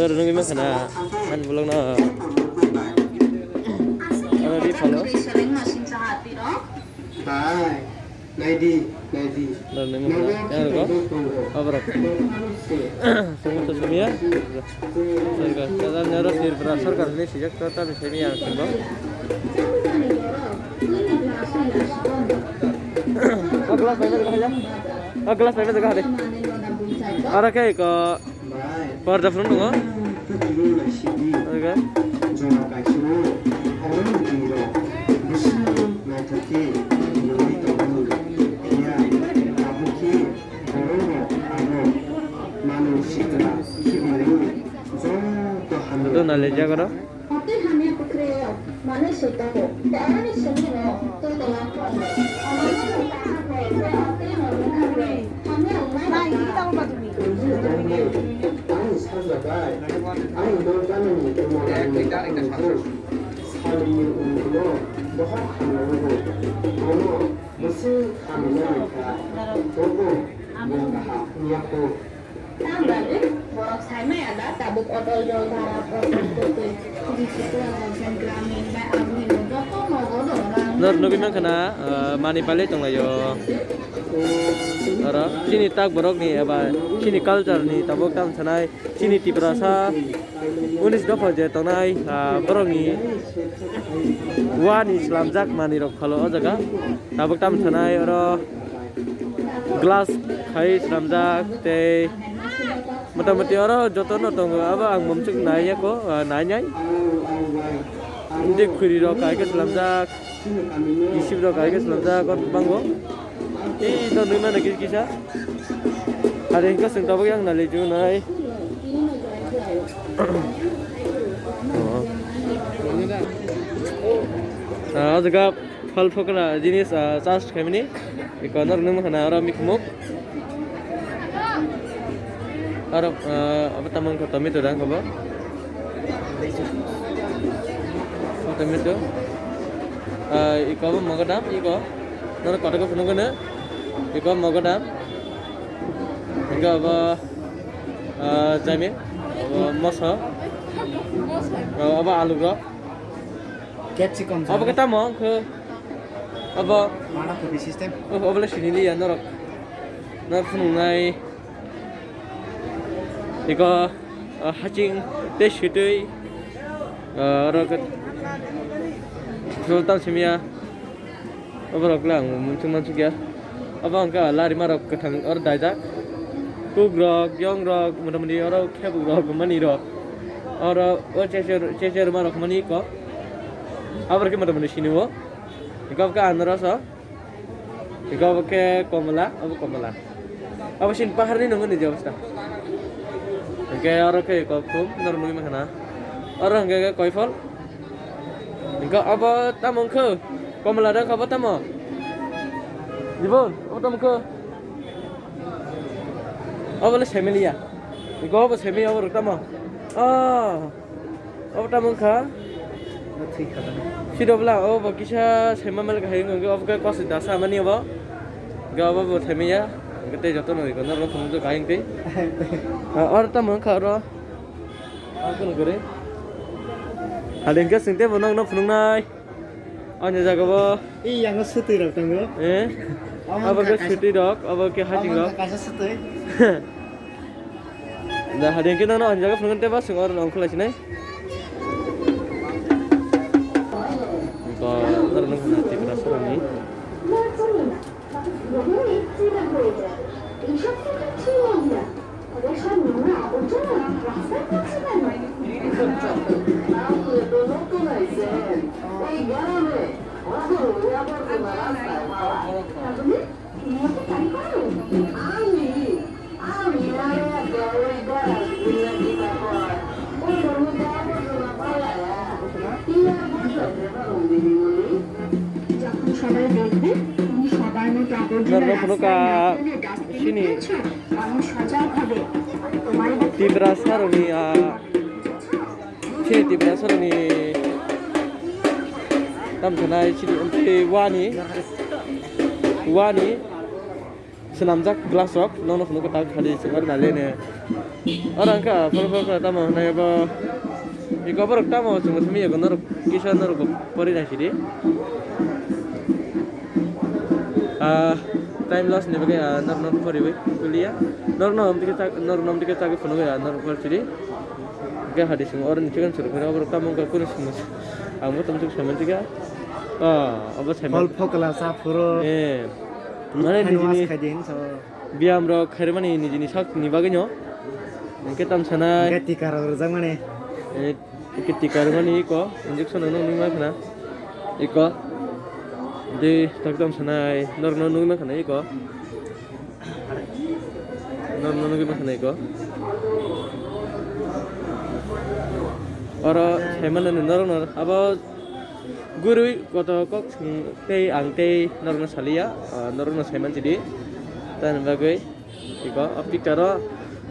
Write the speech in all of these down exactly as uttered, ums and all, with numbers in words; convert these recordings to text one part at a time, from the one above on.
Tor nungwi mankha na, ani vlog no. Ano di follow. Hai, naidi, naidi. Tor nungwi mankha na, yang rwgo. Aborok. Sumut to sumia. Sarkar, ta nero Tripura sarkar ni sijak to ta bisai ni yang sumbo. O glass bai na jaga hai. O glass bai na jaga hai. Ara khe ko. Porda phuru nungo. Oke. Ado nale jagoro. Hati hamya kwkrwi o manwi se tongo. Tei aroni simi no tei tei ang tongo. Ani sajabai, ani nokjagani tongmani salni unguno bohok hamya wngwi bono bwswk hamya wngkha. Bobo bo kaham wngya kho. Tamni bagwi borok sai maya da tabuk Atal Jal Dhara project tei Tripura Housing Gramin bai Abuino joto nogo do rang. Nor nugwi mankha na, ah, mani palwi tonglaio. Oro chini tak borokni eba chini culture ni tabuk tam sanai chini Tiprasa unis dopha je tongnai, ah, borokni wani slamjak manwi rok phalo o jaga tabuk tam sanai oro. Glass khai slamjak tei motamoti oro jotono tongo, abo ang mumsuk naiya ko, ah, nainai. Tei khuri rok hai khe slamjak, isip rok hai khe slamjak, o bango. Tei no nui mano kisa kisa. Hari hingke chwng tabuk yang nali ju nai. Oh. Ah, o jaga. Phal phokra jinis, ah, charge khaimani. Eko norok nung mankha na oro mikmuk. Oro, ah, abo tamo wngkha tomato da wngkha bo. Tomato. Ah, eko abo mogodam, eko. Norok kotogo phunukgwno. Eko mogodam. Eko abo, ah, jaimir. Abo moso. Abo alu rok. Capsicum. Abo khe tamo wngkhe? Abo. Mana kopi system. Oh, obo le siniliya norok. Norok phunuknai. Eko, ah, haching tei swtwi, ah, oro khe sultan simiya. Oborok le ang munsuk mansuk ya. Abo hwnkha larimarok kwthang oro daijak. Kukrok, yongrok, motamoti oro khebukrok, manirok. Oro o cheche, cheche rwmarok mani kok. Aboro khe motamoti sini o. Hwnkhe obo khe anaros o. Hwnkhe obo khe komla, obo komla. Abo sini paharni nungwi ni je obostha. Hwnkhe oro khe kok thum, norok nugwi mankha na. Oro hwnkhe khe koiphol. Hwnkhe obo tamo wngkha? Komla da wngkha obo tamo? Jibon, obo tamo wngkha? Obo le semilia. Hwnkhe obo semi obo rok tamo? Ah. Obo tamo wngkha? Thwi kha da. Sida bwla obo kisa sema malik hai wngkha, obo khe kosoi dasa mani obo. Hwnkhe obo bo semiya. Hwnkhe tei jotono iko norok phunukjak hai wngkhe. Ah, oro tamo wngkha oro? Ang kunu kwrwi. Hali hwnkhe chwng teibo nokno phunuknai. Ani jaga bo. I yango swtwi rok tongo. Eh? Abo khe swtwi rok, abo khe haching rok. Kaisa swtwi. Da hadi hwnkhe nokno ani jaga phunukgwno tei ba chwng oro nongkhorlai sinai. Ba oro nongkhorna Tripura soroni. Norok phunukha sini Tiprasa rokni, ah, sini Tiprasa rokni tam sanai sini wngkhe wani, wani. Swnamjak glass rok, nono phunukgo tak hadi swngar nalene. Oro hwnkha phoro phoro tamo hwnwi abo iko borok tamo chwngno thumwi ego norok kisa norok bo pori nai sidi. Ah, time loss ni bagwi ah norok no poriwi kuliya. Norok no amtike tak norok no amtike tak phunugwi ah norok pori sidi. Hwnkhe hadi swngo oro ni chigon chwrwk phano borok tamo wngkha kunu swngno ang bo tamo saimantwikha. Ah, abo saimantwikha. Hol phokla sa phuru. Eh. Mane hand wash nijini khai din so. Biyam rok khairmani nijini sak ni bagwi no. Hwnkhe tam sanai. Hwnkhe tika rok rwjakmani. Eh, hwnkhe tika rwmani iko injection no nungma khna. Iko. De tak tam sanai. Norok no nungma khna iko. Norok no nungma khna iko. Oro saimano norok no abo Gurui koto kok tei ang tei norokno saliya, ah, norokno saiman sidi. Tani bagwi iko o picture o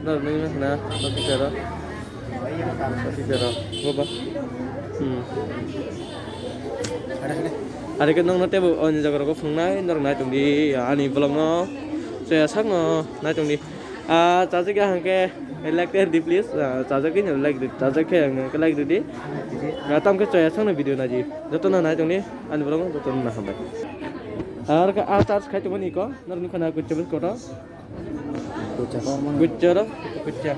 norok nini hwna o picture o. O picture o boba. Hmm. Are ke nokno tebo o ni jaga rogo phungnai norok nai tongdi ani vlog no. Chaya sakno nai tongdi. Ah, chajak ya hwnkhe like rw di please. Ah, chajak di like rw di. Chajak khe ang khe like rw di. Ah, tam khe chaya sakno video naji. Joto no nai tongni ani vlog joto no hambai. Ar ka a charge khai tongmani ko. Nor nukha na kuchcha bus koto. Kuchcha. Kuchcha ro. Kuchcha.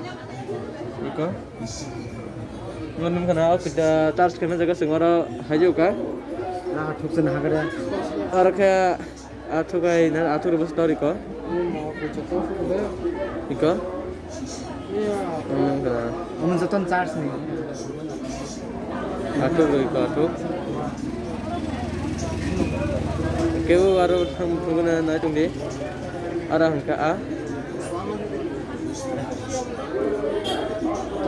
Iko. Nor nukha na kuchcha charge khai ma jaga singora hajo ka. Na thuksa na hagare. Ar khe Athuk ai na athuk rwbwse tor iko. Iko. Omo jotono charge ni. Athuk iko athuk. Kebo aro thang thang na nai tongdi. Ara hangka a.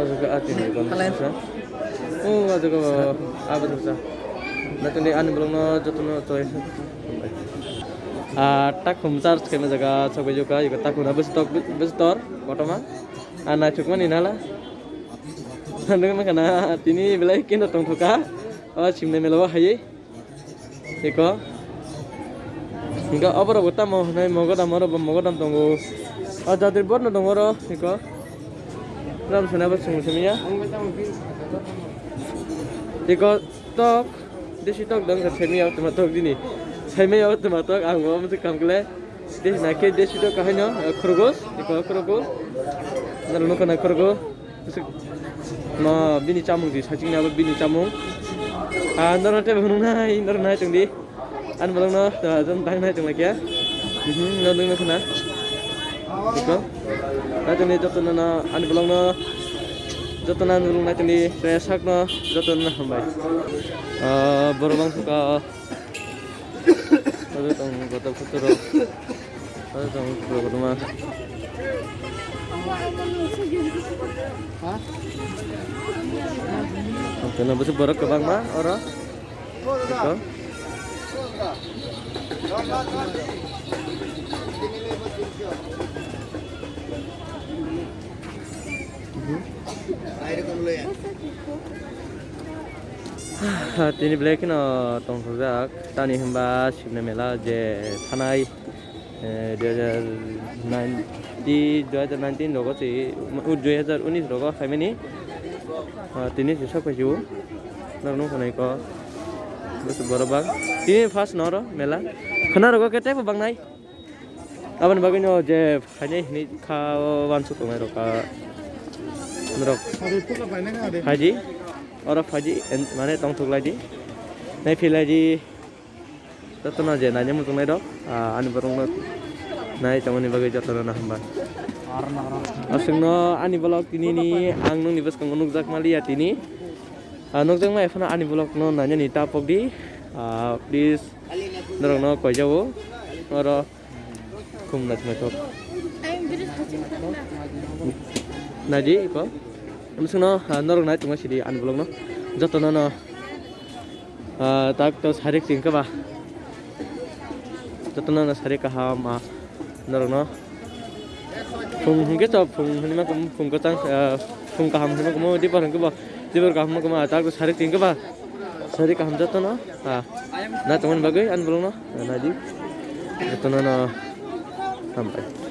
Athuk a tini kon. Kalen. O athuk a athuk sa. Na tongdi ani bolong no jotono choi. Ah, takhum charge khaima jaga chokbai jokha, iko takhum na bwswk tok, bwswk tor, kotorma. Ah, naithokmani nala. Nukna khana tini belai keno tongthoka. O simnai mela o haywi. Iko. Hingke oborok bo tamo hwnwi mogodam, oro bo mogodam tongo. O jadri borno tongo oro, iko. Ram sana bo sung simiya. Iko. Tok, desi tok dong, kha saimaya o tuma tok dini. Saimaya o tuma tok, ang bo musi kam kle. Desi na khe desi tok kahai no, eh, khurgus, iko khurgus. Nalo nukha na khurgus. Musi ma bini chamung di, saching na bini chamung. Ah, noro te bhunu nai, noro nai chungdi. Ani bolong no, ah, jom dang nai chunglai kya. Mhm, no dong nukha na. Iko. Nai chungdi joto no, no, ani bolong no. Joto na nurung nai tongdi, tei sak no joto no hambai. Ah, borok bang suka. Oro tong kotor kotor rok. Oro tong kotor kotor ma. Oke, no bisi borok kwbangma oro. Ito. Tini belai kheno tongthokjak, tani hwnba Simna mela je thanai, eh, dui hajar nineteen, dui hajar nineteen rogo se, dui hajar unis rogo phaimani, ah, tini se sok phaisio, norok nukha naikho, bwswk borok bang, tini first no oro mela, khwna rogo khe teibo bangnai. Aboni bagwino je phainai hinwi kha o uansuk tongnai rok, ah, norok phaidi, oro phaidi, en-, mane tongthok laidi, naiphi laidi, jotono je naina muchung nai rok, ah, ani borokno nai tongmani bagwi jotono no hambai. Aswkno ani vlog tinini ang nokni bwskango nukjak maliya tini, ah, nukjakma ephano ani vlogno nainani ta pokdi, ah, please norokno koijago oro. Khum naithok naithok. Naidi iko. Amsungno, ah, norok nai tongma sidi ani vlogno. Jotono no, ah, tak to sarik chingkha ba. Jotono no sarik kaham, ah, norokno. Phung hwnkhe to phung hwnwi ma kum, phung kwchang, ah, phung kaham hwnwi ma kumo, dibor hwnkhe bo, dibor kaham ma kumo, ah, tak to sarik chingkha ba. Sari kaham jotono, ha. Na tongmani bagwi ani bolongno, na di. Jotono no hambai.